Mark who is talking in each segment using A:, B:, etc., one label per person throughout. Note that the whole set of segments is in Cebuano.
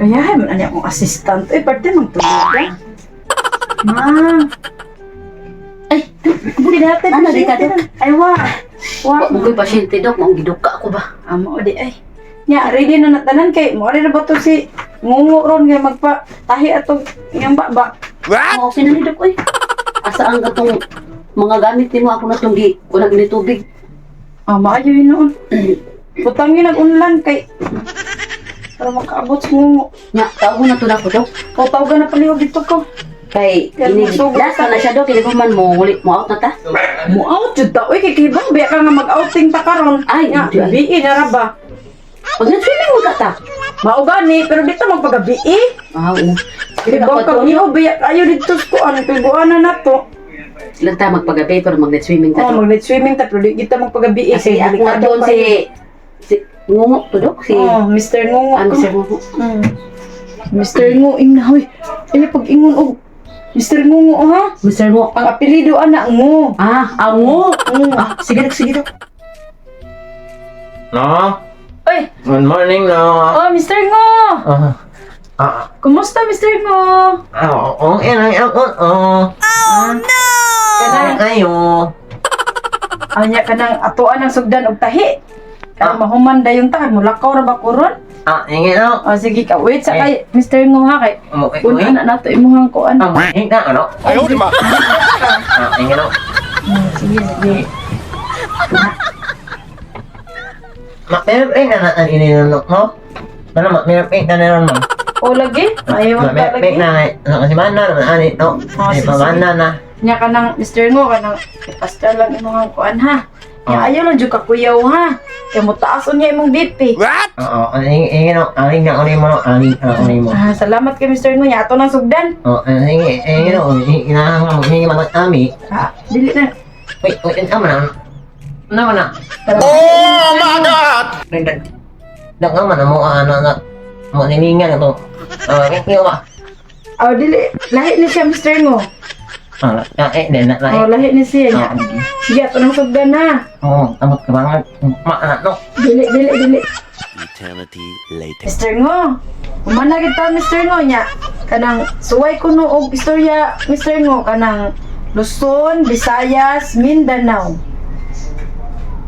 A: Kaya hay man ani akong assistant. Uy, parte mang tulog ka. Ma'am.
B: Ay,
A: Buli natin.
B: Ano, di ka, Dok?
A: Ay, wa. Wa.
B: Wa mo ko'y pasyente, Dok. Maong giduka ko ba?
A: Amo di ay. Nya, ready na natanan kay mo na ba to si Ngungo ron nga magpa tahi atong iyang baba.
B: What? Okay na ni Dok, oy. Asa ang katong mga gamit nimo ako na tong gi wala gini tubig.
A: Ah, maayo yun noon. Butangin ang unlan kay para makaabot sa ngungo.
B: Nya, tawag na to na ko, Dok.
A: O tawagan na palihog dito ko.
B: Kay
A: Kaya
B: ini
A: masugod
B: last na na siya, Dok. Kini ko man mo uli mo out na ta.
A: Mo out jud ta. Uy, kay kibang biya ka nga mag-outing ta karon.
B: Ay,
A: Nga,
B: di ay.
A: gabi na ra ba?
B: Pag nag-swimming mo ka ta.
A: Mao gani, pero dito magpagabi.
B: Ah, oo. Sige,
A: Kibang
B: ako
A: ka
B: to.
A: iho biya kayo dito sa kuan piguanan na to.
B: Lang ta magpagabi pero mag-swimming ta.
A: Oh,
B: Dok.
A: mag swimming ta pero di kita magpagabi.
B: Kasi
A: Kay
B: ako nga
A: delikado
B: doon
A: pa
B: si
A: yun.
B: si Ngungo to, Dok, si
A: Oh, Mr. Ngungo.
B: ah, Mr. Ngungo.
A: Mr. Ngungo ing na hoy. Ay pag ingon og Mr. Ngungo ha.
B: Mr. Ngungo.
A: Ang apelyido ana Ngo.
B: Ah, ango.
A: Mm.
B: Ah, sige, Dok, sige, Dok.
C: No?
A: Oy,
C: Good morning, no.
A: oh Mr. Ngo.
C: Ah, ah,
A: Kumusta Mr. Ngo?
C: ah, okay lang ako. Oh,
A: Oh no. Kanang
C: kayo.
A: anya kanang atoan ang sugdan og tahi. Kanang mahuman dayon ta mulakaw ra ba ko ron?
C: Ah, sige, no.
A: Oh sige ka, wait sa kay Mr. Ngo ha kay
C: Okay,
A: una na nato imuhang kuan.
C: Ah, na, ano?
D: 哎呦我的妈！
C: Ah, sige, no.
A: Sige, sige.
C: Ma, meron pa na na ininunok mo? Ano, ma, meron pa na na mo?
A: O lagi, ayaw
C: Ma,
A: ta
C: meron pa
A: lagi.
C: na, ano, kasi mana, naman, ani, no.
A: Oh,
C: Ay,
A: sige,
C: pamana na.
A: Nya kanang Mr. Ngo kanang pastor lang imong kuan ha. Nya
C: Ah.
A: ayaw lang jud ka kuyaw ha. Kay mo taas unya imong BP.
C: Oo, ah, sige, sige, no. Aling na, uli mo, no. Aling na, uli mo.
A: Ah, salamat kay Mr. Ngo nya ato nang sugdan.
C: Oh, ah, sige, sige, no. Inahan mo, sige, mga ami.
A: Ah, dili na.
C: Wait, wait, ano na? Ano na?
D: Oh my God!
C: Dang man mo ano na mo nilingan ito. Ah, kaya ba?
A: Oh, dili lahi ni siya Mr. Ngo.
C: Ah, eh, na na.
A: Oh, lahi ni siya nya.
C: Ah,
A: Sige ato nang sugdan ha.
C: oh, amot ka bangat. Ma ana no.
A: Dili dili dili.
E: Eternity later.
A: Mr. Ngo. Humana kita Mr. Ngo nya. Kanang suway kuno og istorya Mr. Ngo kanang Luzon, Visayas, Mindanao.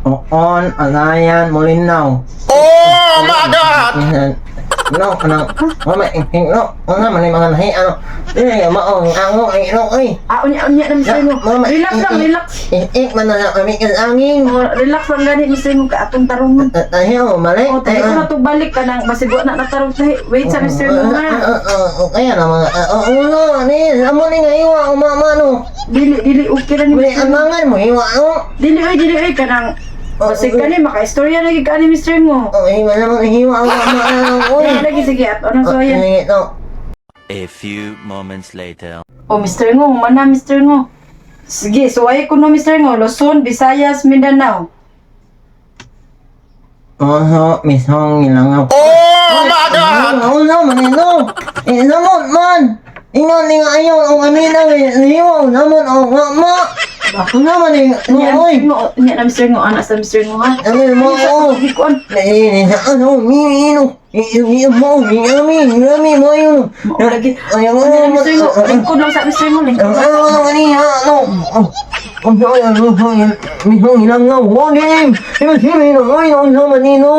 C: Oon, alayan, molinaw.
D: Oh my God!
C: No, ano, mama, no, ano man mga nahi, ano, eh, maong, ango, eh, no, eh.
A: Ah, unya unya na Mr. Ngo. Relax lang, relax.
C: Eh, eh, man na kami angin.
A: Oh, relax lang gani Mr. Ngo ka atong tarungon.
C: Tayo, mali.
A: O, tahi ko na to balik ka nang basig wa na natarong tahi. Wait sa Mr. Ngo ha.
C: Kaya na mga, oo, no, ni, amo ni nga iwa, umama, no.
A: Dili dili okay ra ni
C: May
A: Mr. Ngo.
C: amangan mo, iwa, no.
A: Dili oy, dili oy kanang basig kani makaistorya na gid ka ni Mr. Ngo.
C: Oh, iwa naman, iwa, umama, oy.
A: Dili lagi sige ato nang suwayan.
C: Ito.
E: A few moments later.
A: O Mr. Ngo, humana Mr. Ngo. Sige, suway ko no Mr. Ngo, Luzon, Visayas, Mindanao.
C: Oho, misong ilangaw.
D: Oh my God!
C: Ano, ano, man, ino. Inamot man. Ingon ni nga ayaw, ang amin ang iwa, namon, ang nga ma. Ano man,
A: Nya
C: oy.
A: Mr. Ngo, nya na Mr. Ngo, ana sa Mr. Ngo ha.
C: Ano mo, oh.
A: Sige kuan.
C: Ano, mi, ino. Mo, mi, ami, ami, mo, yun.
A: Mao lagi.
C: Ayaw,
A: Nya na Mr. Ngo, lingkod lang sa Mr. Ngo, lingkod.
C: Ano, ano, ano, ano, misong ilangaw. Oh, di, di, oy, ano man, ino.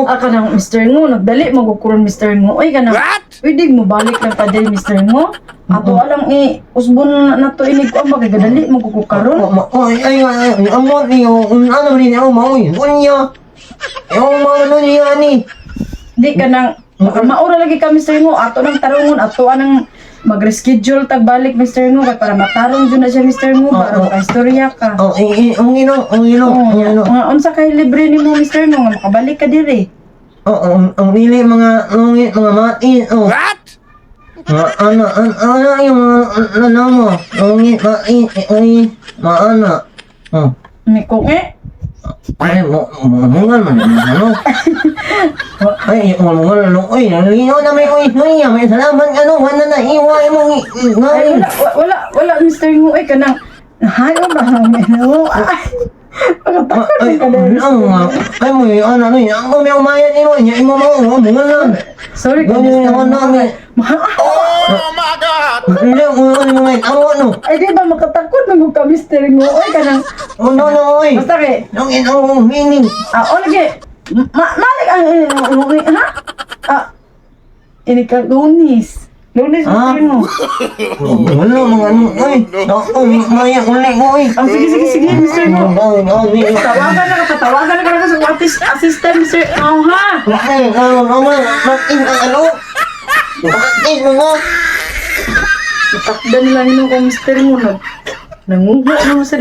A: Ah, kanang Mr. Ngo, nagdali magukuron Mr. Ngo. Oy, kanang
D: What?
A: Pwede mo balik lang pa diri Mr. Ngo. Ato alang i usbon na nato inig ko ang bagay gadali mo karon.
C: Ay, ay, ay, amot niyo, ano rin ako maoy, unya. Yung mga ano niya ni.
A: Di ka nang baka maura lagi ka Mr. Ngo ato nang tarungon ato anang mag-reschedule tag balik Mr. Ngo kay para matarong jud na siya Mr. Ngo para
C: Oo.
A: makaistorya ka.
C: Oh, eh, eh, ang ino, ang ino,
A: Oo,
C: ang ino.
A: nga unsa kay libre nimo Mr. Ngo nga makabalik ka diri.
C: Oh, ang dili mga lungit, mga matin, oh.
D: What?
C: Mga ano, ano, ano yung mga ano mo, lungit, matin, eh, ay, maana. Oh.
A: May kung eh.
C: Ay, mo, mo, man, ano? Ay, mo, mo, ano, ay, nalino na may uy, uy, may salamat, ano, wala na, iwa, mo,
A: Ay,
C: ay,
A: wala wala wala Mr. Ngo ay kanang hayo ba no. Ay. Pagkatakot
C: Ay,
A: ka diri.
C: ano, ay, mo, ano, ano, ako, may umayat, imo, imo, mo, mo, mo,
A: Sorry ka,
C: Ganyan
A: Mr.
C: ako
A: Ngo.
C: namin.
D: Oh my God!
C: Hindi, ano mga amo no.
A: Ay, di ba makatakot man gud ka, Mr. Ngo? Oy, kanang
C: Ano na oy.
A: basta kay
C: Ang ina mo meaning.
A: ah, o lagi. Malik ang ha? Ah, ini ka lunis. Lunis,
C: Ah.
A: Mr. Ngo.
C: Wala mga ano oy. Ako maya uli oy.
A: Ah, sige, sige, sige, Mr. Ngo.
C: Ano ano
A: Tawagan na ka, patawagan na ka sa assistant, Mr. Ngo, ha?
C: Ay, ano naman, makin ang ano? Makin mo nga.
A: Takdan lang nung ko, Mr. Ngo. Nanguho na mo sa